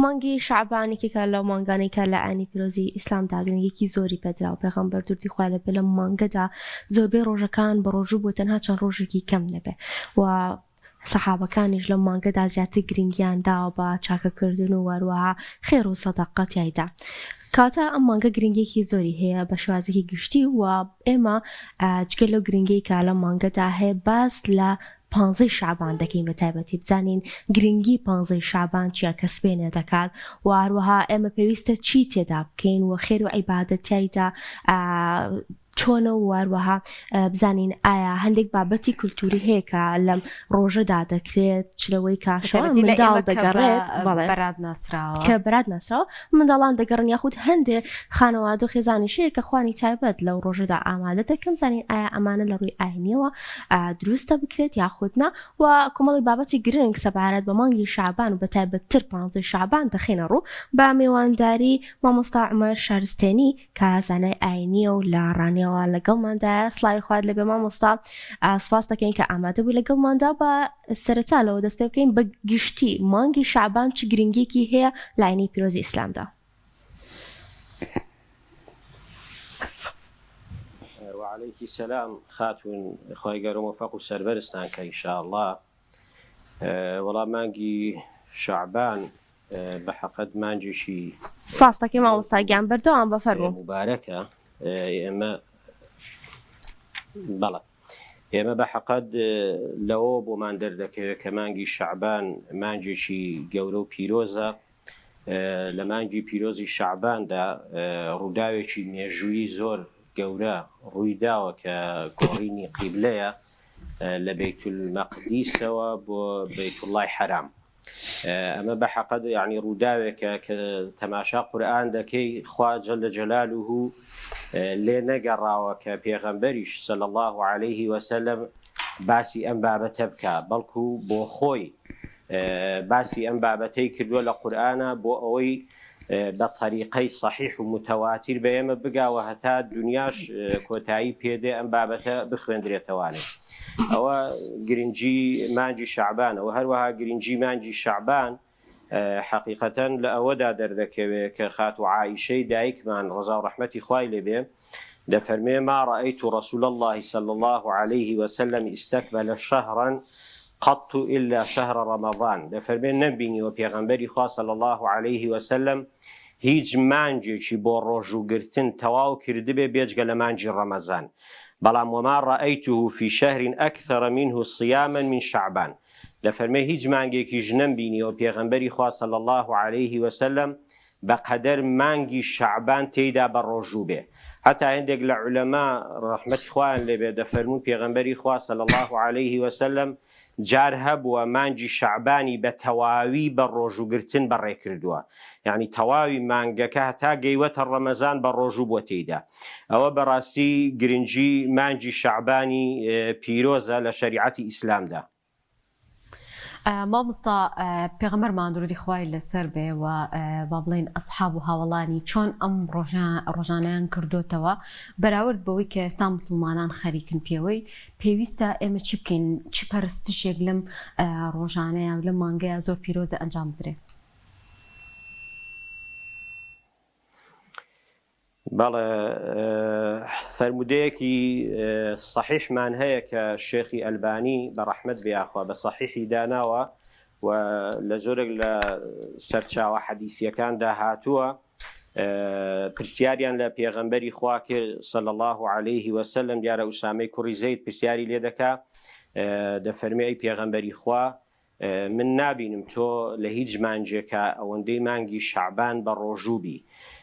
مانگی شەعبان یەکێکە لەو مانگانەی کە لە ئاینی پیرۆزی ئیسلامدا گرنگیەکی زۆری پێدراوە، پێغەمبەر دروودی خوای لێ بێ لەم مانگەدا زۆربەی ڕۆژەکان بە ڕۆژوو بووە تەنها چەند ڕۆژێکی کەم نەبێ و سەحابەکانیش لەم مانگەدا زیاتر گرنگیان داوە بە چاکەکردن و هەروەها خێر و سەدەقە تیایدا. کەواتە ئەم مانگە گرنگیەکی زۆری هەیە بە شێوازێکی گشتی و ئێمە جگە لەو گرنگیەی کە لەم مانگەدا هەیە باس لە پانزەی شەعبان دەکەین بە تایبەتی بزانین گرنگی پانزەی شەعبان چیە کە سبەینێ دەکات و هەروەها ئێمە پێویستە چی تێدا بکەین و خێر و عیبادەت تیایدا چۆنە و هەروەها بزانین ئایا هەندێک بابەتی کولتوری هەیە کە لەم ڕۆژەدا دەکرێت چ لەوەی کە شەوان بەتایبەتی لە منداڵ ئێمە کە بە دەگەڕێت بەڵێ بەرات ناسراوە. کە بەرات ناسراوە منداڵان دەگەڕن یاخود هەندێ خانەوادە و خێزانیش هەیە کە خوانی تایبەت لەو ڕۆژەدا ئامادە دەکەن بزانین ئایا ئەمانە لە ڕووی ئاینیەوە دروستە بکرێت یاخود نا و کۆمەڵێک بابەتی گرنگ سەبارەت بە مانگی شەعبان و بەتایبەتتر پانزەی شەعبان دەخەینە ڕوو بە مێوانداری مامۆستا عومەر شارستێنی کە زانای ئاینیە و لە ڕانیەوە لەگەڵماندایە سڵاوی خوات لێبێ مامۆستا سپاس دەکەین کە ئامادە بووی لەگەڵماندا بە سەرەتا لەوە دەست پێ بکەین بە گشتی مانگی شەعبان چ گرنگیەکی هەیە لە ئاینی پیرۆزی ئیسلامدا؟ وعلیکی سلام خاتوون خوای گەورە مۆفەق و سەربەرزتان کە ان شاء اللە وەڵا مانگی شەعبان بە حەقەت مانگێکی سپاس دەکەین مامۆستا گیان بەردەوام بە فەرموو. موبارەکە ئێمە بەڵێ ئێمە بە حەقەت لەوەوە بۆمان دەردەکەوێت کە مانگی شەعبان مانگێکی گەورە و پیرۆزە لە مانگی پیرۆزی شەعباندا ڕووداوێکی مێژوویی زۆر گەورە ڕوویداوە کە گۆڕینی قیبلەیە لە بەیتولمەقدیسەوە بۆ بەیتوڵای حەرام. ئەمە بە حەقەت یەعنی ڕووداوێکە کە تەماشا قورئان دەکەی خوا جل جلاله لێ نەگەڕاوە کە پێغەمبەریش صلی اللە علیه وسلم باسی ئەم بابەتە بکا بەڵکو بۆ خۆی باسی ئەم بابەتەی کردووە لە قورئانا بۆ ئەوەی بە تەریقەی سەحیح و متەواتیر بە ئێمە بگا و هەتا دونیاش کۆتایی پێ دێ ئەم بابەتە بخوێندرێتەوانێ. ئەوە گرنگی مانگی شەعبانە و هەروەها گرنگی مانگی شەعبان حەقیقەتەن لە ئەوەدا دەردەکەوێ کە خاتوو عائیشەی دایکمان ڕەزا و ڕەحمەتی خوای لێ بێ دەفەرموێ، ما رأیت رسول اللە صلی اللە علیه وسلم استکمل شهرا قط الا شهر رمضان، دەفەرموێ نەمبینیوە پێغەمبەری خوا صلی اللە علیه وسلم هیچ مانگێکی بۆ ڕۆژوو گرتن تەواو کردبێ بێجگە لە مانگی ڕەمەزان، بەڵام وما رأیته فی شهر اکثر منه صیاما من شعبان، دەفەرموێ هیچ مانگێکیش نەمبینیوە پێغەمبەری خوا صلی اللە علیه وسلم بەقەدەر مانگی شەعبان تێیدا بەڕۆژوو بێ هەتا هێندێک لە عولەما ڕەحمەتی خوایان لێ بێ دەفەرموون پێغەمبەری خوا صلی اللە علیه وسلم جار هەبووە مانگی شەعبانی بە تەواوی بە ڕۆژوو گرتن بەڕێ کردووە یانی تەواوی مانگەکە هەتا گەیوەتە ڕەمەزان بە ڕۆژوو بووە تێیدا ئەوە بەڕاستی گرنگی مانگی شەعبانی پیرۆزە لە شەریعەتی ئیسلامدا. مامۆستا پێغەمبەرمان درودی خوای لەسەر بێ و با بڵێین ئەسحاب و هاوەڵانی چۆن ئەم ڕۆژانەیان کردوتەوە بەراورد بەوەی کە ئێستا مسلمانان خەریکن پێوەی پێویستە ئێمە چی بکەین چ پەرستشێک لەم ڕۆژانەیە و لەم مانگەیە زۆر پیرۆزە ئەنجام بدرێ؟ بەڵێ فەرموودەیەکی سەحیحمان هەیە کە شێخی ئەلبانی بە ڕەحمەت بێ یاخوا بە سەحیحی داناوە و لە زۆرێک لە سەرچاوە حەدیسیەکاندا هاتووە پرسیاریان لە پێغەمبەری خوا کرد صلی الله علیه وسلم دیارە ئوسامەی کوڕی زەید پرسیاری لێ دەکا دەفەرمێ ئەی پێغەمبەری خوا من نابینم تۆ لە هیچ مانگێکا ئەوەندەی مانگی شەعبان بە ڕۆژوو بی.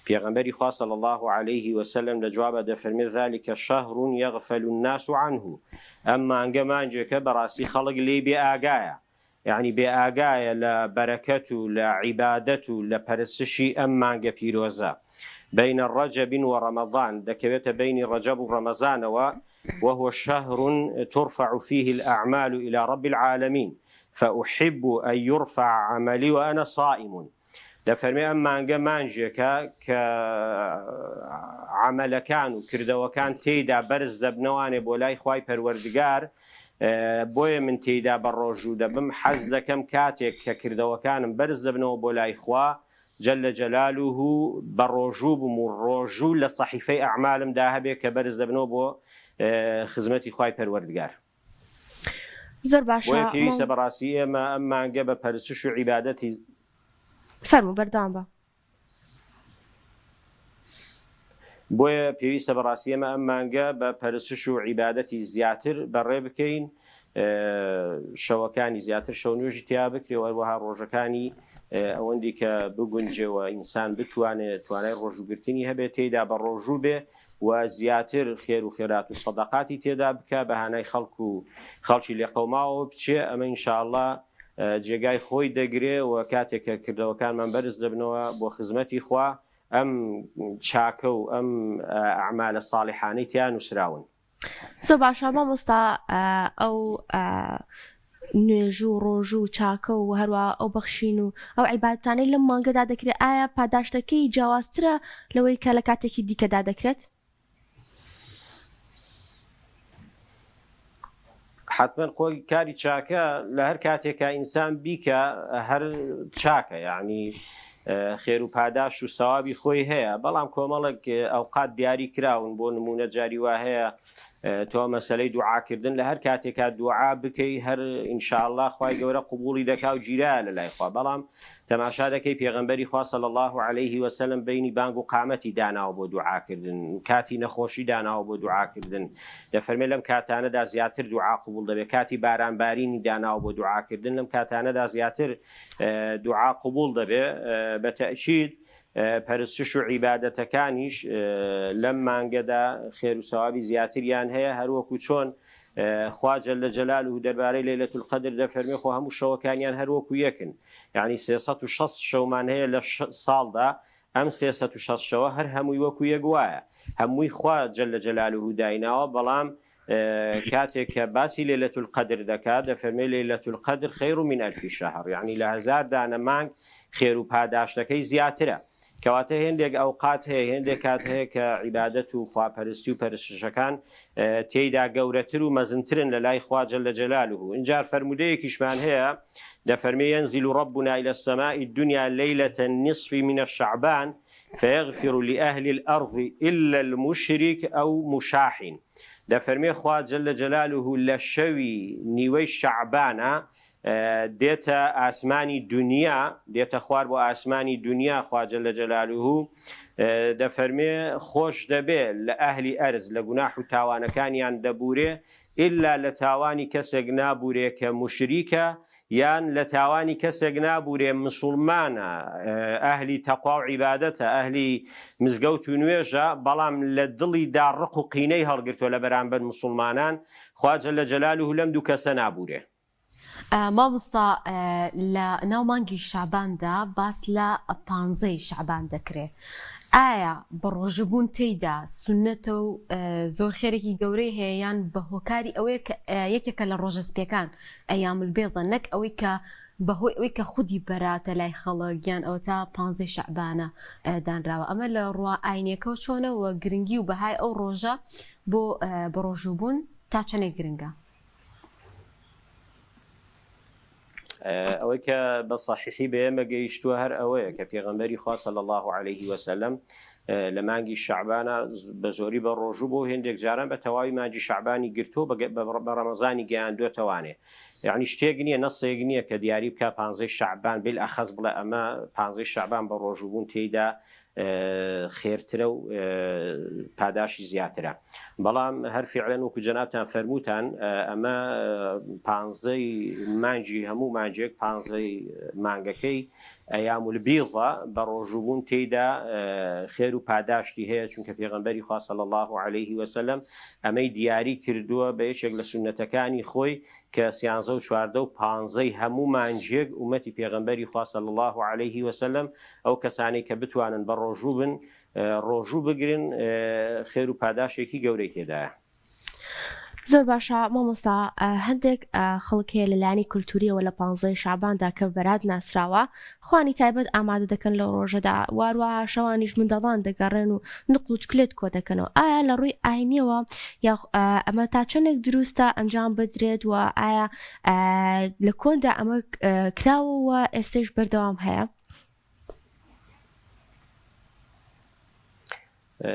پێغەمبەری خوا صلی اللە علیه وسلم لە جوابا دەفەرمێ ذلک شهر یغفل الناس عنه ئەم مانگە مانگێکە بەڕاستی خەڵک لێی بێ ئاگایە یەعنی بێ ئاگایە لە بەرەکەت و لە عیبادەت و لە پەرستشی ئەم مانگە پیرۆزە بین رجب و رمضان دەکەوێتە بەینی ڕەجەب و ڕەمەزانەوە وهو شهر ترفع فیه الاعمال الی رب العالمین فاحب ان یرفع عملی وانا صائم دەفەرمێ ئەم مانگە مانگێکە کە عەمەلەکان و کردەوەکان تێیدا بەرز دەبنەوانێ بۆ لای خوای پەروەردگار بۆیە من تێیدا بەڕۆژوو دەبم حەز دەکەم کاتێک کە کردەوەکانم بەرز دەبنەوە بۆ لای خوا. جل جلالە بەڕۆژوو بم و ڕۆژوو لە سەحیفەی ئەعمالمدا هەبێ کە بەرز دەبنەوە بۆ خزمەتی خوای پەروەردگار. زۆر باشە بۆیە پێویستە بەڕاستی ئێمە ئەم مانگە بە پەرستش و عیبادەتی. فەرموو بەردەوام بە. بۆیە پێویستە بەڕاستی ئێمە ئەم مانگە بە پەرستش و عیبادەتی زیاتر بەڕێ بکەین، شەوەکانی زیاتر شەونوێژی تیا بکرێ و هەروەها ڕۆژەکانی ئەوەندی کە بگونجێ و ئینسان بتوانێ توانای ڕۆژووگرتنی هەبێ تێیدا بەڕۆژوو بێ و زیاتر خێر و خێرات و سەدەقاتی تێدا بکا بە هانای خەڵک و خەڵکی لێقەوماوەوە بچێ ئەمە ان شاء اللە جێگای خۆی دەگرێ و کاتێک کە کردەوەکانمان بەرز دەبنەوە بۆ خزمەتی خوا ئەم چاکە و ئەم ئەعمالە صاڵیحانەی تیا نوسراون. زۆر باشە مامۆستا ئەو نوێژو ڕۆژو و چاکە و هەروەها ئەو بەخشین و ئەو عیبادەتانەی لەم مانگەدا دەکرێت ئایا پاداشتەکەی جیاوازترە لەوەی کە لە کاتێکی دیکەدا دەکرێت؟ حەتمەن خۆی کاری چاکە لە هەر کاتێکا ئینسان بیکا هەر چاکە یەعنی خێر و پاداشت و سەوابی خۆی هەیە بەڵام کۆمەڵێک ئەوقات دیاری کراون بۆ نمونە جاری وا هەیە تۆ مەسەلەی دوعاکردن لە هەر کاتێکا دوعا بکەی هەر ان شاء اللە خوای گەورە قبوڵی دەکا و گیرایە لە لای خوا بەڵام تەماشا دەکەی پێغەمبەری خوا صلی اللە علیه وسلم بەینی بانگ و قامەتی داناوە بۆ دوعاکردن کاتی نەخۆشی داناوە بۆ دوعاکردن دەفەرمێ لەم کاتانەدا زیاتر دوعا قبوڵ دەبێت کاتی باران بارینی داناوە بۆ دوعاکردن لەم کاتانەدا زیاتر دوعا قبوڵ دەبێ بە تەئکید پەرستش و عیبادەتەکانیش لەم مانگەدا خێر و سەوابی زیاتریان هەیە، هەروەکو چۆن خوا جل جلالە دەربارەی لەیلە القدر دەفەرموێ خۆ هەموو شەوەکانیان هەروەکو یەکن، یەعنی 360 شەومان هەیە لە ساڵدا، ئەم 360 شەوە هەر هەمووی وەکو یەک وایە، هەمووی خوا جل جلالە دایناوە، بەڵام کاتێک کە باسی لەیلە القدر دەکات دەفەرموێ لەیلە القدر خیر من الف شهر یەعنی لە هەزار دانە مانگ خێر و پاداشتەکەی زیاترە کەواتە هێندێک ئەوقات هەیە هێندێک کات هەیە کە عیبادەت و خواپەرستی و پەرستشەکان تێیدا گەورەتر و مەزنترن لە لای خوا جل جلاله ئینجار فەرموودەیەکیشمان هەیە دەفەرمێ ينزل ربنا إلى السماء الدنيا ليلة النصف من الشعبان فیغفر لأهل الارض الا المشرک او مشاحن، دەفەرموێ خوا جل جلالە لە شەوی نیوەی شەعبانا دێتە ئاسمانی دونیا، دێتە خوار بۆ ئاسمانی دونیا، خوا جل جلالە دەفەرموێ خۆش دەبێ لە ئەهلی ئەرز لە گوناح و تاوانەکانیان دەبورێ ئیلا لە تاوانی کەسێک نابورێ کە موشریکە یان لە تاوانی کەسێک نابورێ مسوڵمانە ئەهلی تەقوا و عیبادەتە ئەهلی مزگەوت و نوێژە بەڵام لە دڵی دا ڕق و قینەی هەڵگرتوە لە بەرامبەر مسوڵمانان خوا جل جلالە لەم دوو کەسە نابورێ. مامۆستا لە ناو مانگی شەعباندا باس لە پانزەی شەعبان دەکرێ ئایا بەڕۆژوبوون تێیدا سوننەتە و زۆر خێرێکی گەورەی هەیە یان بە هۆکاری ئەوەیە کە یەکێکە لە ڕۆژە سپیەکان ایام البیضە نەک ئەوەی کە بەهۆی ئەوەی کە خودی بەراتە لای خەڵک یان ئەوەتا پانزەی شەعبانە دانراوە ئەمە لە ڕوا ئاینیەکەوە چۆنە و گرنگی و بەهای ئەو ڕۆژە بۆ بەڕۆژووبوون تا چەندێک گرنگە؟ ئەوەی کە بە سەحیحی بە ئێمە گەیشتووە هەر ئەوەیە کە پێغەمبەری خوا صلی اللە علیه وسلم لە مانگی شەعبانا بە زۆری بە ڕۆژوو بۆ هێندێک جاران بە تەواوی مانگی شەعبانی گرتووە بە ڕەمەزانی گەیاندووەتەوانێ یعنی شتێک نییە نەسێک نییە کە دیاری بکا پانزەی شەعبان بالئەخەس بڵێ ئەمە پانزەی شەعبان بە ڕۆژوو بوون تێیدا خێرترە و پاداشی زیاترە بەڵام هەر فیعلەن وەکو جەنابتان فەرمووتان ئەمە پانزەی مانگی هەموو مانگێک پانزەی مانگەکەی ئەیام البیضە بە ڕۆژووبوون تێیدا خێر و پاداشتی هەیە چونکە پێغەمبەری خوا صلی الله علیه وسلم ئەمەی دیاری کردووە بە یەکێک لە سوننەتەکانی خۆی کە سیانزە و چواردە و پانزەی هەموو مانگێک ئومەتی پێغەمبەری خوا صلی اللە علیه وسلم ئەو کەسانەی کە بتوانن بەڕۆژوو بن ڕۆژوو بگرن خێر و پاداشێکی گەورەی تێدایە. زۆر باشە مامۆستا هەندێک خەڵک هەیە لە لایەنی کولتوریەوە لە پانزەی شەعباندا کە بەرات ناسراوە خوانی تایبەت ئامادە دەکەن لەو ڕۆژەدا واروەها شەوانیش منداڵان دەگەڕێن و نقل و چکلێت کۆ دەکەنەوە ئایا لە ڕووی ئاینیەوە یا ئەمە تا چەندێک دروستە ئەنجام بدرێت و ئایا لە کۆندا ئەمە کراوە و ئێستەیش بەردەوام هەیە؟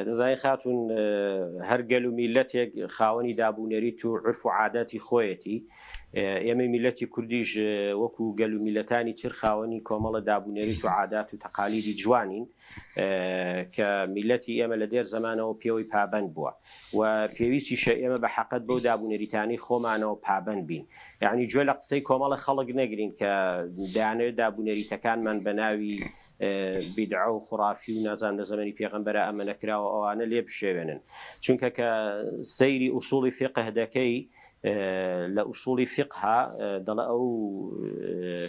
دەزانی خاتوون هەر گەل و میللەتێک خاوەنی دابونەریت و عورف و عاداتی خۆیەتی، ئێمەی میللەتی کوردیش وەکو گەل و میللەتانی تر خاوەنی کۆمەڵە دابونەریت و عادات و تەقالیدی جوانین کە میللەتی ئێمە لە دێر زەمانەوە پێوەی پابەند بووە و پێویستیشە ئێمە بە حەقەت بەو دابونەریتانەی خۆمانەوە پابەند بین یەعنی گوێ لە قسەی کۆمەڵە خەڵک نەگرین کە دەیانەوێت دابونەریتەکانمان بە ناوی بیدعە و خوڕافی و نازانم لە زەمەنی پێغەمبەرا ئەمە نەکراوە ئەوانە لێ بشێوێنن چونکە کە سەیری ئوسوڵی فیقه دەکەی لە ئوسوڵی فیقها دەڵێ ئەو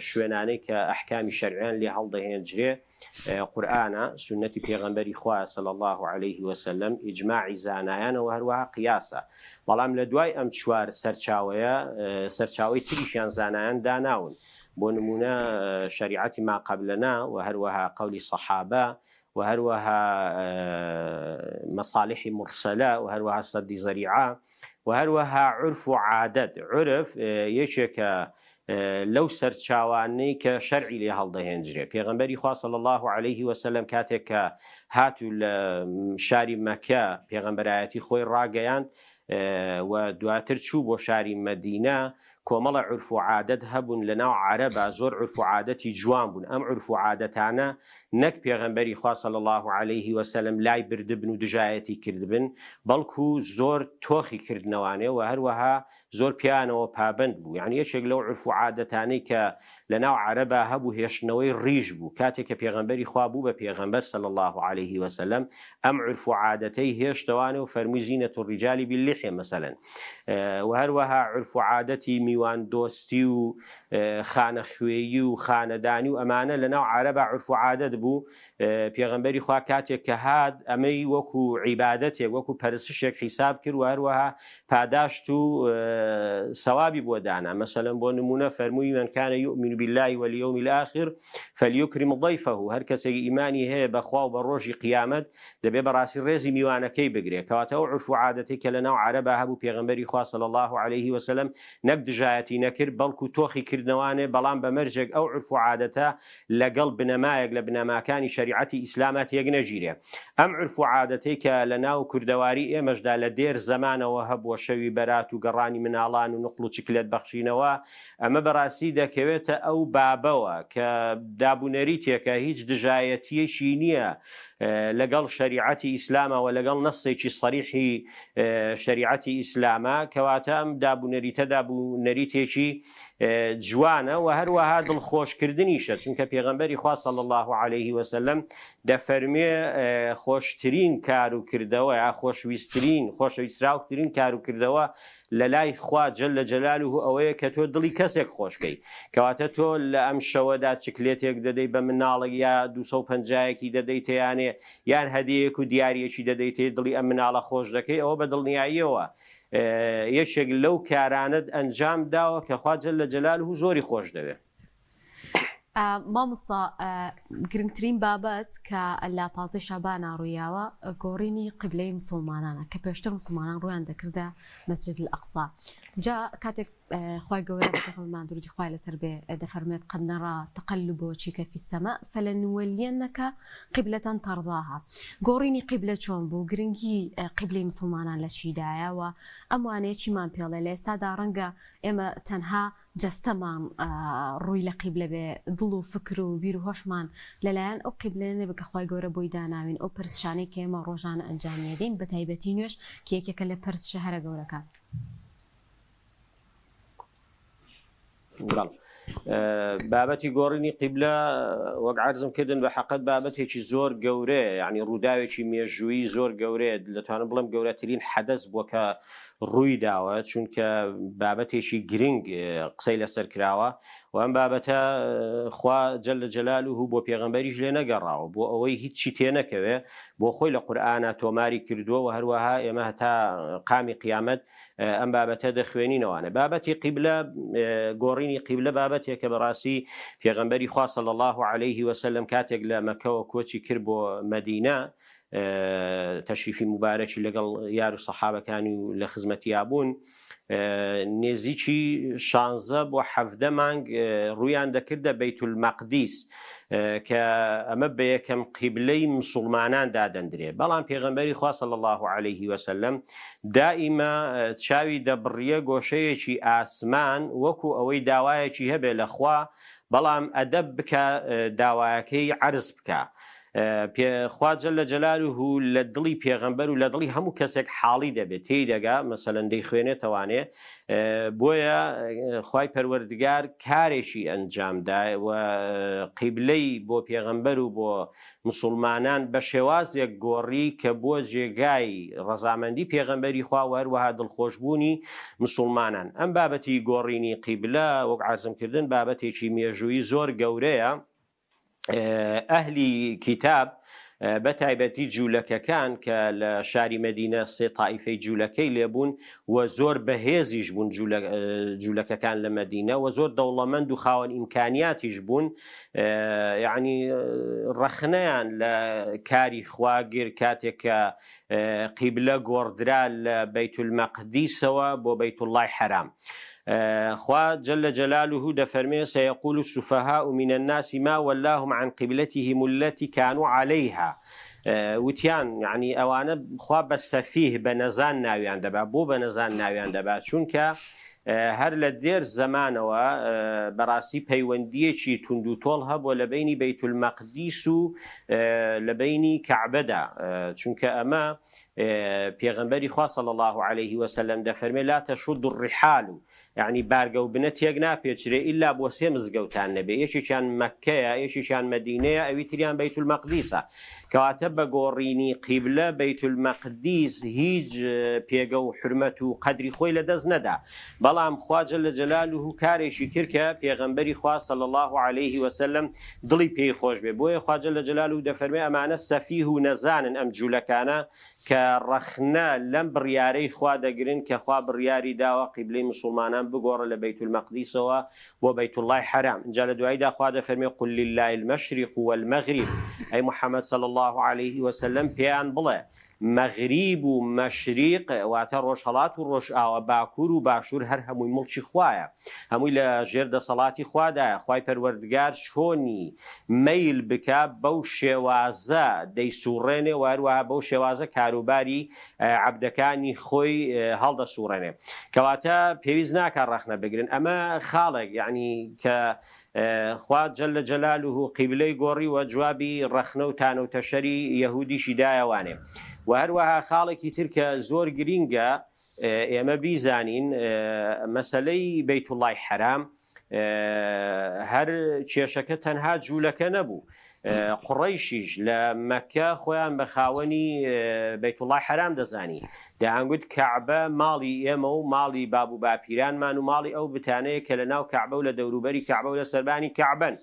شوێنانەی کە ئەحکامی شەرعیان لێ هەڵدەهێنجرێ قورئانە سوننەتی پێغەمبەری خوایە صلی اللە علیه وسلم ئیجماعی زانایانە و هەروەها قیاسە بەڵام لە دوای ئەم چوار سەرچاوەیە سەرچاوەی تریشیان زانایان داناون بۆ نموونە شەریعەتی ما قبلنا و هەروەها قەولی سەحابە و هەروەها مەسالیحی مورسەلە و هەروەها سەدی زەریعە و هەروەها عورف و عادەت، عورف یەکێکە لەو سەرچاوانەی کە شەرعی لێ هەڵدەهێنجرێ. پێغەمبەری خوا صلی اللە علیه وسلم کاتێک کە هات و لە شاری مەکە پێغەمبەرایەتی خۆی ڕاگەیاند و دواتر چوو بۆ شاری مەدینە، کۆمەڵە عورف و عادەت هەبوون لە ناو عەرەبا زۆر عورف و عادەتی جوان بوون ئەم عورف و عادەتانە نەک پێغەمبەری خوا صلی اللە علیه وسلم لای بردبن و دژایەتی کردبن بەڵکو زۆر تۆخی کردنەوانێ و هەروەها زۆر پێیانەوە پابەند بوو یانی یەکێک لەو عورف و عادەتانەی کە لە ناو عەرەبا هەبوو هێشتنەوەی ڕیش بوو کاتێک کە پێغەمبەری خوا بوو بە پێغەمبەر صلی اللە علیه وسلم ئەم عورف و عادەتەی هێشتەوانێ و فەرمووی زینە الرجال باللحیە مەسەلەن و هەروەها عورف و عادەتی میوان دۆستی و خانە خوێیی و خانەدانی و ئەمانە لە ناو عەرەبا عورف و عادەت بوو پێغەمبەری خوا کاتێک کە هات ئەمەی وەکو عیبادەتێک وەکو پەرستشێک حیساب کرد و هەروەها پاداشت و سەوابی بۆ دانا مەسەلەن بۆ نمونە فەرمووی من کان یؤمن بالله والیوم الاخر فلیکرم ضیفه هەر کەسێک ئیمانی هەیە بە خوا و بە ڕۆژی قیامەت دەبێ بەڕاستی ڕێزی میوانەکەی بگرێ کەواتە ئەو عورف و عادەتەی کە لەناو عەرەبا هەبوو پێغەمبەری خوا صلی اللە علیه وسلم نەک دژایەتی نەکرد بەڵکو تۆخی کردنەوانێ بەڵام بە مەرجێک ئەو عورف و عادەتە لەگەڵ بنەمایەک لە بنەماکانی شەریعەتی ئیسلاما تێکنەگیرێ. ئەم عورف و عادەتەی کە لە ناو کوردەواری ئێمەشدا لە دێر زەمانەوە هەبووە شەوی بەرات و گەڕانی مناڵان و نوقڵ و چکلێت بەخشینەوە ئەمە بەڕاستی دەکەوێتە ئەو بابەوە کە دابونەریتێکە هیچ دژایەتییەکی نییە لەگەڵ شەریعەتی ئیسلاما و لەگەڵ نەسێکی سەریحی شەریعەتی ئیسلاما کەواتە ئەم دابونەریتە دابونەریتێکی جوانە و هەروەها دڵخۆشکردنیشە چونکە پێغەمبەری خوا صلی اللە علیه وسلم دەفەرموێ خۆشترین کار و کردەوە یا خۆشویسترین خۆشەویستراوترین کار و کردەوە لە لای خوا جل جلاله ئەوەیە کە تۆ دڵی کەسێک خۆشکەی کەواتە تۆ لە ئەم شەوەدا چکلێتێک دەدەی بە مناڵێک یا 250 ێکی دەدەیتێ یانێ یان هەدیەیەک و دیاریەکی دەدەیتێ دڵی ئەم مناڵە خۆش دەکەی ئەوە بە دڵنیاییەوە یەکێک لەو کارانەت ئەنجام داوە کە خوا جل جلاله زۆری خۆش دەوێ. مامۆستا گرنگترین بابەت کە لە پازدەی شابانا ڕوویاوە گۆڕینی قیبلەی مسوڵمانانە کە پێشتر مسوڵمانان ڕوویان دەکردە مەسجد الاقصا جا کاتێک خوای گەورە بە پێغەمبەرمان درودی خوای لەسەر بێ دەفەرموێت قد نرى تقلب وجهك في السماء فلنولينك قبلة ترضاها گۆڕینی قیبلە چۆن بوو گرنگی قیبلەی مسوڵمانان لە چیدایە و ئەم وانەیە چیمان پێڵێ لە ئێستادا ڕەنگە ئێمە تەنها جەستەمان ڕووی لە قیبلە بێ دڵ و فکر و بیر و هۆشمان لەلایەن ئەو قیبلەیە نەبێ کە خوای گەورە بۆی داناوین ئەو پەرستشانەی کە ئێمە ڕۆژانە ئەنجامی ئەدەین بەتایبەتی نوێژ کە یەکێکە لە پەرستشە هەرە گەورەکان. بەڵێ بابەتی گۆڕینی قیبلە وەک عەرزم کردن بە حەقت بابەتێکی زۆر گەورەیە یعنی ڕووداوێکی مێژوویی زۆر گەورەیە دەتوانم بڵێم گەورەترین حەدەس بووە کە ڕووی داوە چونکە بابەتێکی گرنگ قسەی لەسەر کراوە و ئەم بابەتە خوا جل جلاله بۆ پێغەمبەریش لێ نەگەڕاوە بۆ ئەوەی هیچی تێ نەکەوێ بۆ خۆی لە قورئانا تۆماری کردووە و هەروەها ئێمە هەتا قامی قیامەت ئەم بابەتە دەخوێنینەوانە بابەتی قیبلە گۆڕینی قیبلە بابەتێکە بەڕاستی پێغەمبەری خوا صلی الله علیه وسلم کاتێک لە مەکەوە کۆچی کرد بۆ مەدینە. تەشریفی موبارەکی لەگەڵ یار و سەحابەکانی و لە خزمەتیا بوون نێزیکی شانزە بۆ حەڤدە مانگ ڕوویان دەکردە بەیتولمەقدیس کە ئەمە بە یەکەم قیبلەی مسوڵمانان دادەندرێ بەڵام پێغەمبەری خوا صلی اللە علیه وسلم دائیمە چاوی دەبڕیە گۆشەیەکی ئاسمان وەکو ئەوەی داوایەکی هەبێ لە خوا بەڵام ئەدەب بکا داوایەکەی عەرز بکا پێ خوا جل جلاله لە دڵی پێغەمبەر و لە دڵی هەموو کەسێک حاڵی دەبێت تێی دەگا مەسەلەن دەیخوێنێتەوانێ بۆیە خوای پەروەردگار کارێکی ئەنجامدا و قیبلەی بۆ پێغەمبەر و بۆ مسوڵمانان بە شێوازێک گۆڕی کە بووە جێگای ڕەزامەندی پێغەمبەری خوا و هەروەها دڵخۆشبوونی مسوڵمانان ئەم بابەتی گۆڕینی قیبلە وەک عەرزم کردن بابەتێکی مێژوویی زۆر گەورەیە ئەهلی کیتاب بە تایبەتی جوولەکەکان کە لە شاری مەدینە سێ تائیفەی جوولەکەی لێبوون و زۆر بەهێزیش بوون جوولەکەکان لە مەدینە و زۆر دەوڵەمەند و خاوەن ئیمکانیاتیش بوون یعنی ڕەخنەیان لە کاری خواگر کاتێک کە قیبلە گۆڕدرا لە بەیتولمەقدیسەوە بۆ بەیتوڵڵای حەرام. خوا جل جلاله دەفەرمێ، سیقول السفهاء من الناس ما ولاهم عن قبلتهم التی کانوا علیها، وتیان یەعنی ئەوانە خوا بە سەفیه بە نەزان ناویان دەبا، بۆ بە نەزان ناویان دەبا؟ چونکە هەر لە دێر زەمانەوە بەڕاستی پەیوەندییەکی توندوتۆڵ هەبووە لە بەینی بەیتولمەقدیس و لە بەینی کەعبەدا، چونکە ئەمە پێغەمبەری خوا صلی اللە علیه وسلم دەفەرمێ، لا تشد الرحال، یەعنی بارگە و بنە تێک ناپێچرێ ئیلا بۆ سێ مزگەوتان نەبێ، یەکێکیان مەککەیە، یەکێکیان مەدینەیە، ئەوی تریان بەیتولمەقدیسە. کەواتە بە گۆڕینی قیبلە بەیتولمەقدیس هیچ پێگە و حورمەت و قەدری خۆی لە دەست نەدا، بەڵام خوا جل جلالە کارێکی کرد کە پێغەمبەری خوا صلی اللە علیه وسلم دڵی پێی خۆش بێ، بۆیە خوا جل جلالە دەفەرمێ ئەمانە سەفیه و نەزانن ئەم جولەکانە کە ڕەخنە لەم بڕیارەی خوا دەگرن کە خوا بڕیاری داوە قیبلەی موسوڵمانان بگۆڕە لە بەیتولمەقدیسەوە بۆ بەیتوڵڵای حەرام ئینجا لە دواییدا خوا دەفەرمێ قل للە المشرق والمغرب ئەی محمد صلی اللە علیه وسلم پێیان بڵێ مەغریب و مەشریق واتە ڕۆژهەڵات و ڕۆژئاوا باکوور و باشوور هەر هەمووی موڵکی خوایە هەمووی لە ژێر دەسەڵاتی خوادایە خوای پەروەردگار چۆنی مەیل بکا بەو شێوازە دەیسوڕێنێ و هەروەها بەو شێوازە کاروباری عەبدەکانی خۆی هەڵدەسوڕێنێ کەواتە پێویست ناکا ڕەخنە بگرن ئەمە خاڵێک یەعنی کە خوا جل جلالە قیبلەی گۆڕی و جوابی ڕەخنە و تانە و تەشەری یەهودیشی دایەوانێ و هەروەها خاڵێکی تر کە زۆر گرینگە ئێمە بیزانین مەسەلەی بەیتوڵای حەرام هەر کێشەکە تەنها جوولەکە نەبوو، قوڕەیشیش لە مەککە خۆیان بە خاوەنی بەیتوڵای حەرام دەزانی، دەیانگوت کەعبە ماڵی ئێمە و ماڵی باب و باپیرانمان و ماڵی ئەو بتانەیە کە لە ناو کەعبە و لە دەوروبەری کەعبە و لە سەربانی کەعبەن.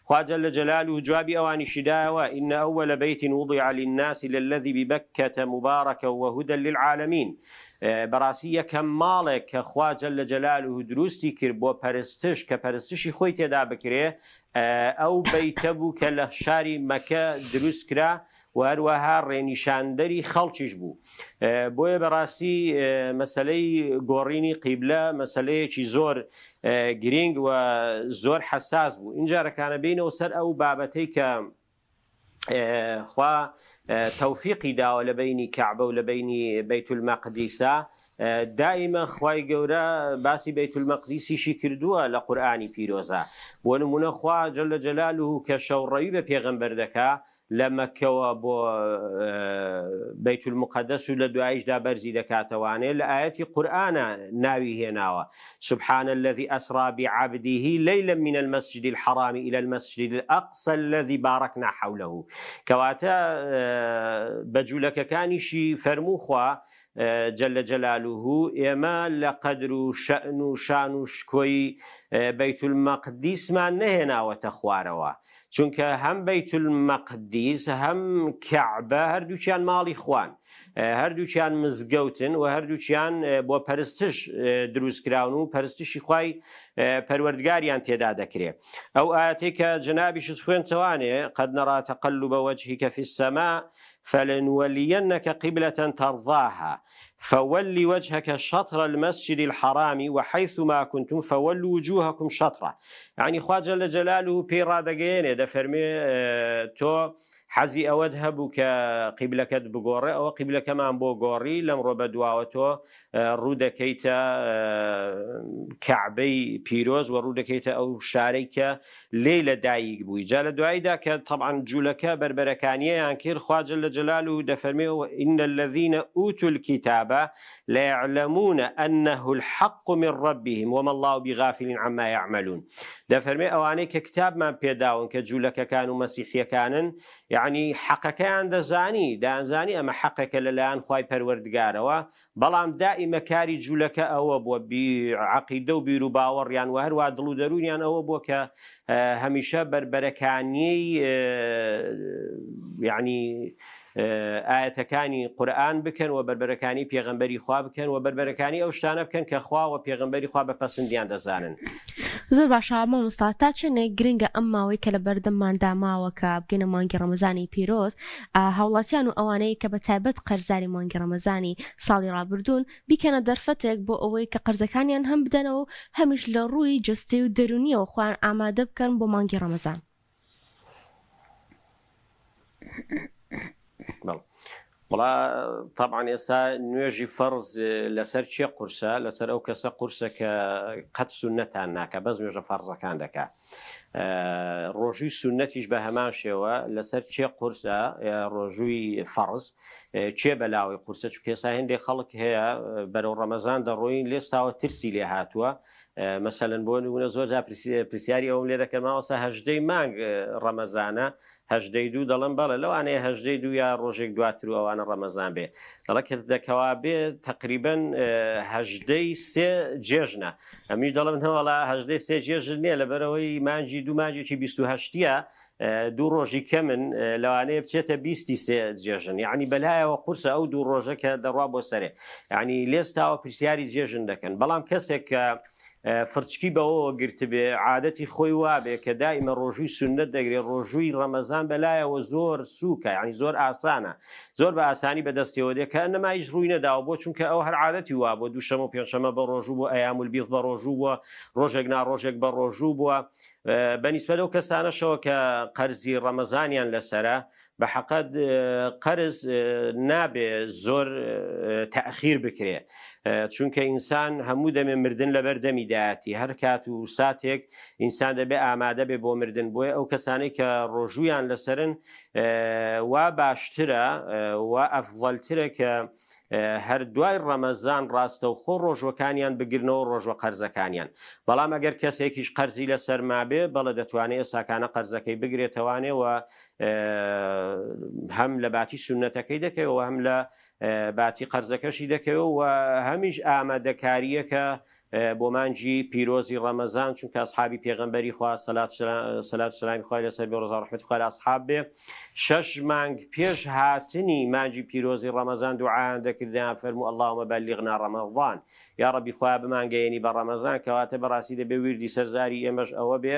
خوا جل جلالە جوابی ئەوانیشی دایەوە، ان اول بیت وضع للناس للذی ببکە مبارکا وهدی للعالمین، بەڕاستی یەکەم ماڵێک کە خوا جل جلالە دروستی کرد بۆ پەرستش کە پەرستشی خۆی تێدا بکرێ ئەو بەیتە بوو کە لە شاری مەکە دروست کرا و هەروەها ڕێنیشاندەری خەڵکیش بوو بۆیە بەڕاستی مەسەلەی گۆڕینی قیبلە مەسەلەیەکی زۆر گرینگ و زۆر حەساس بوو ئینجارەکانە بینەوە سەر ئەو بابەتەی کە خوا تەوفیقی داوە لە بەینی کەعبە و لە بەینی بەیت المەقدیسا دائیمە خوای گەورە باسی بەیت المەقدیسیشی کردووە لە قورئانی پیرۆزا بۆ نمونە خوا جل جلاله کە شەوڕەوی بە پێغەمبەر دەکا لە مەککەوە بۆ بەیت المقدس و لە دواییشدا بەرزی دەکاتەوانێ لە ئایەتی قورئانا ناوی هێناوە سبحان الذی اسری بعبده لیلا من المسجد الحرام الی المسجد الاقصی الذی بارکنا حوله کەواتە بە جولەکەکانیشی فەرموو خوا جل جلاله ئێمە لە قەدر و شەئن و شان و شکۆی بەیت المەقدیسمان نەهێناوەتە خوارەوە چونکە هەم بەیت المەقدیس هەم کەعبە هەردووکیان ماڵی خوان. هەردووکیان مزگەوتن و هەردووکیان بۆ پەرستش دروست کراون و پەرستشی خوای پەروەردگاریان تێدا دەکرێ. ئەو ئایەتەی کە جەنابیشت خوێندتەوانێ، قد نرا تقلب وجهک فی السماء فلنولینک قبلە ترضاها فول وجهک شطر المسجد الحرام وحیثما کنتم فولوا وجوهکم شطرە. یەعنی خوا جل جلاله پێی ڕادەگەیەنێ دەفەرموێ تۆ حەزی ئەوەت هەبوو کە قیبلەکەت بگۆڕێ، ئەوە قیبلەکەمان بۆ گۆڕی، لەمڕۆ بەدواوە تۆ ڕوو دەکەیتە کەعبەی پیرۆز و ڕوو دەکەیتە ئەو شارەی کە لێی لە دایک بووی. جا لە دواییدا کە تەبعەن جولەکە بەربەرەکانییەیان کرد، خوا جل جلالە دەفەرموێ، ان الذین اوتوا الکتاب ليعلمون انه الحق من ربهم وما الله بغافل عما يعملون. دەفەرمێ ئەوانەی کە کتابمان پێداون کە جولەکەکان و مەسیحیەکانن یەعنی حەقەکەیان دەزانی دەیانزانی ئەمە حەقێکە لەلایەن خوای پەروەردگارەوە بەڵام دائیمە کاری جولەکە ئەوە بووە عەقیدە و بیروباوەڕیان وە هەروا دڵ و دەروونیان ئەوە بووە کە هەمیشە بەربەرەکانیەی یەعنی ئایەتەکانی قورئان بکەن و بەربەرەکانی پێغەمبەری خوا بکەن و بەربەرەکانی ئەو شتانە بکەن کە خوا و پێغەمبەری خوا بە پەسندیان دەزانن. زۆر باشە مامۆستا تا چەندێک گرنگە ئەم ماوەی کە لە بەردەمماندا ماوە کە بگەینە مانگی ڕەمەزانی پیرۆز هاوڵاتیان و ئەوانەی کە بە تایبەت قەرزاری مانگی ڕەمەزانی ساڵی ڕابردوون بیکەنە دەرفەتێک بۆ ئەوەی کە قەرزەکانیان هەم بدەنەوە و هەمیش لە ڕووی جەستەی و دەروونیەوە خۆیان ئامادە بکەن بۆ مانگی ڕەمەزان. وەڵا تەبعەن ئێستا نوێژی فەرز لەسەر کێ قورسە لەسەر ئەو کەسە قورسە کە قەت سونەتان ناکە بەس نوێژە فەرزەکان دەکا ڕۆژووی سونەتیش بە هەمان شێوە لەسەر کێ قورسە ڕۆژووی فەرز کێ بەلاوەی قورسە چونکە ئێستا هێندێک خەڵک هەیە بەرەو ڕەمەزان دەڕۆین لێستاوە ترسی لێ هاتووە مەسەلەن بۆ نمونە زۆر جار پرسیاری ئەوم لێ دەکەن مامۆستا هەژدەی مانگ ڕەمەزانە هەژدەی دوو دەڵێم بەڵێ لەوانەیە هەژدەی دوو یا ڕۆژێک دواتر و ئەوانە ڕەمەزان بێ دەڵێ کە دەکەوا بێ تقریبن هەژدەی سێ جێژنە ئەمیش دەڵێم نەوەڵا هەژدەی سێ جێژن نییە لەبەرەوەی مانگی دوو مانگێکی 28ە دوو ڕۆژی کەمن لەوانەیە بچێتە بیستی سێ جێژن یعنی بەلایەوە قورسە ئەو دوو ڕۆژە کە دەڕوا بۆ سەرێ یعنی لێستاوە پرسیاری جێژن دەکەن بەڵام کەسێک کە فرچکی بەوەوە گرتبێ عادەتی خۆی وابێ کە دائیمە ڕۆژووی سوننەت دەگرێ ڕۆژووی ڕەمەزان بەلایەوە زۆر سووکە یعنی زۆر ئاسانە زۆر بە ئاسانی بەدەستیەوە دێ کە ئەنەما هیچ ڕووی نەداوە بۆ چونکە ئەو هەر عادەتی وابووە دووشەمە و پێنجشەمە بە ڕۆژوو بووە ئەیامولبیض بە ڕۆژوو بووە ڕۆژێک نا ڕۆژێک بە ڕۆژوو بووە بە نیسبەت ئەو کەسانەشەوە کە قەرزی ڕەمەزانیان لەسەرە بە حەقەت قەرز نابێ زۆر تەئخیر بکرێ چونکە ئینسان هەموو دەمێ مردن لەبەر دەمی دایەتی هەر کات و ساتێک ئینسان دەبێ ئامادە بێ بۆ مردن بۆیە ئەو کەسانەی کە ڕۆژوویان لەسەرن وا باشترە وا ئەفضەلترە کە هەر دوای ڕەمەزان ڕاستەوخۆ ڕۆژوەکانیان بگرنەوە ڕۆژوە قەرزەکانیان بەڵام ئەگەر کەسێکیش قەرزی لەسەر مابێ بەڵێ دەتوانێ ئێساکانە قەرزەکەی بگرێتەوانێ و هەم لە باتی سونەتەکەی دەکەوە هەم لە باتی قەرزەکەشی دەکەوە و هەمیش ئامادەکاریەکە بۆ مانگی پیرۆزی ڕەمەزان چونکە ئەسحابی پێغەمبەری خوا سەلات سەلات سەلامی خوای لەسەر بێ ڕەزا ڕەحمەتی خوای لە ئەسحاب بێ شەش مانگ پێش هاتنی مانگی پیرۆزی ڕەمەزان دوعایان دەکرد دەیان فەرموو اللهم بلغنا رمضان یا ڕەبی خوایە بمانگەیەنی بە ڕەمەزان کەواتە بەڕاستی دەبێ ویردی سەر زاری ئێمەش ئەوە بێ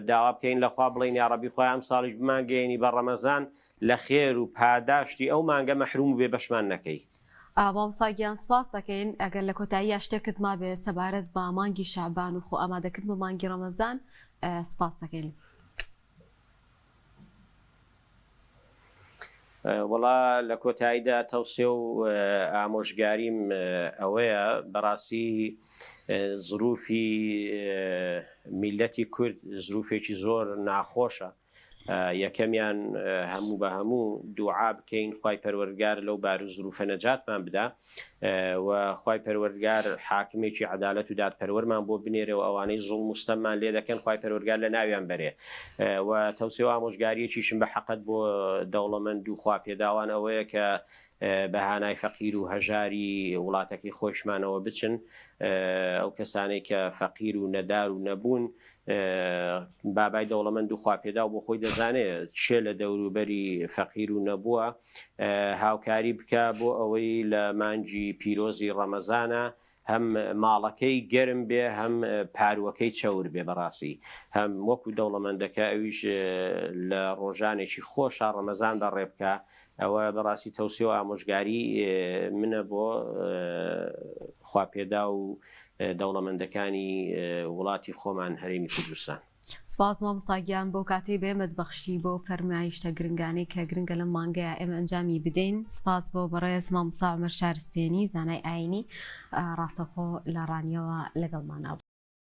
داوا بکەین لە خوا بڵێین یا ڕەبی خوایە ئەمساڵیش بمانگەیەنی بە ڕەمەزان لە خێر و پاداشتی ئەو مانگە مەحروم و بێبەشمان نەکەی. مامۆستا گیان سپاست دەکەین ئەگەر لە کۆتاییا شتێکت مابێ سەبارەت بە مانگی شەعبان و خۆ ئامادەکردن بۆ مانگی ڕەمەزان سپاست دەکەین. وەڵا لە کۆتاییدا تەوسیە و ئامۆژگاریم ئەوەیە بەڕاستی زروفی میللەتی کورد زروفێکی زۆر ناخۆشە یەکەمیان هەموو بە هەموو دوعا بکەین خوای پەروەردگار لەو بارو زروفە نەجاتمان بدا و خوای پەروەردگار حاکمێکی عەدالەت و دادپەروەرمان بۆ بنێرێ و ئەوانەی زوڵم و ستەممان لێ دەکەن خوای پەروەردگار لە ناویان بەرێ و تەوسیە و ئامۆژگاریەکیشم بە حەقت بۆ دەوڵەمەند و خواپێداوان ئەوەیە کە بە هانای فەقیر و هەژاری وڵاتەکەی خۆیشمانەوە بچن ئەو کەسانەی کە فەقیر و نەدار و نەبوون. بابای دەوڵەمەند و خواپێداو بۆ خۆی دەزانێ کێ لە دەوروبەری فەقیر و نەبووە هاوکاری بکا بۆ ئەوەی لە مانگی پیرۆزی ڕەمەزانا هەم ماڵەکەی گەرم بێ هەم پاروەکەی چەور بێ بەڕاستی هەم وەکو دەوڵەمەندەکە ئەویش لە ڕۆژانێکی خۆشا ڕەمەزان بەڕێ بکا ئەوە بەڕاستی تەوسیە و ئامۆژگاری منە بۆ خواپێداو و دەوڵەمەندەکانی وڵاتی خۆمان هەرێمی کوردستان. سپاس مامۆستا گیان بۆ کاتەی بە ئێمەت بەخشی بۆ فەرمایشتە گرنگانەی کە گرنگە لەم مانگەیا ئێمە ئەنجامی بدەین سپاس بۆ بەڕێز مامۆستا عومەر شارستێنی زانای ئاینی ڕاستەوخۆ لە ڕانیەوە لەگەڵمانا بوو.